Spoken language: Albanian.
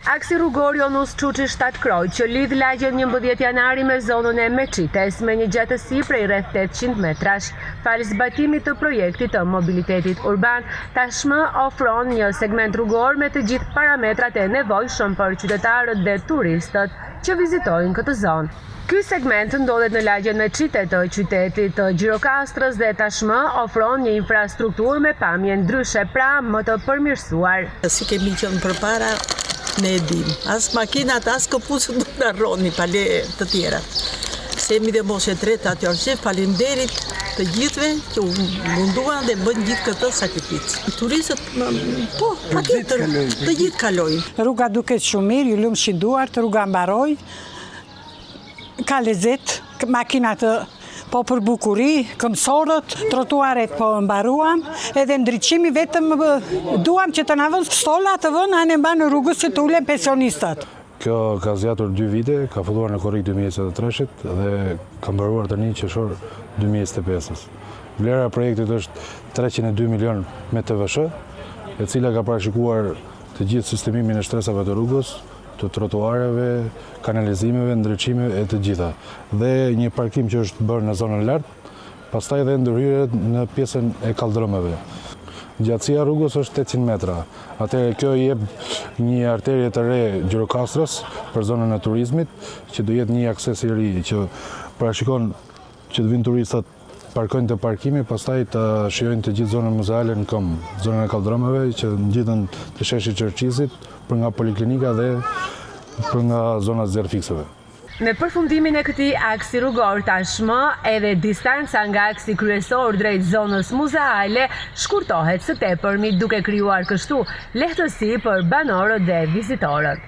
Aksi rrugor Jonuz Çuçi Shtatkroi, që lidh lagjen 11 Janari me zonën e Meçites me një gjatësi prej rreth 800 metrash, falë zbatimit të projektit të mobilitetit urban, tashmë ofron një segment rrugor me të gjithë parametrat e nevojshëm për qytetarët dhe turistët që vizitojnë këtë zonë. Ky segment ndodhet në lagjen Meçite të qytetit të Gjirokastrës dhe tashmë ofron një infrastrukturë me pamje ndryshe, pra më të përmirësuar. Si kemi qenë përpara, ne e dim. As makinat, as këpucët nuk na rroni, pa le të tjerat. Se jemi dhe moshë e tretë aty arsye, faleminderit të gjithëve që u munduan dhe bënë gjithë këtë sakrificë. Turistët, po, patjetër, të gjithë kalojnë. Rruga duket shumë mirë, ju lumshin duart, rruga mbaroi. Ka lezet, makinat po për bukuri, këmbësorët, trotuaret po mbaruan, edhe ndriçimi vetëm duam që të na vënë stola të vënë anembanë rrugës që të ulen pensionistët. Kjo ka zgjatur 2 vite, ka filluar në korrik 2023-shit dhe ka mbaruar tani qershor 2025-ës. Vlera e projektit është 302 milion me TVSH, e cila ka parashikuar të gjithë sistemimin e shtresave të rrugës, të trotuareve, kanalizimeve, ndriçimeve e të gjitha. Dhe një parkim që është bërë në zonën lart, pastaj dhe ndërhyrjet në pjesën e kalldrëmeve. Gjatësia e rrugës është 800 metra. Atëherë kjo i jep një arterie të re Gjirokastrës për zonën e turizmit, që do jetë një akses i ri që parashikon që të vinë turistat parkojnë te parkimi, pastaj të shijojnë të gjithë zonën muzeale në këmbë, zonën e kalldrëmeve që ngjiten te sheshi i Çerçizit, për nga poliklinika dhe për nga zona e zjarrfikëseve. Me përfundimin e këtij aksi rrugor tashmë edhe distanca nga aksi kryesor drejt zonës muzeale shkurtohet së tepërmi duke krijuar kështu lehtësi për banorët dhe vizitorët.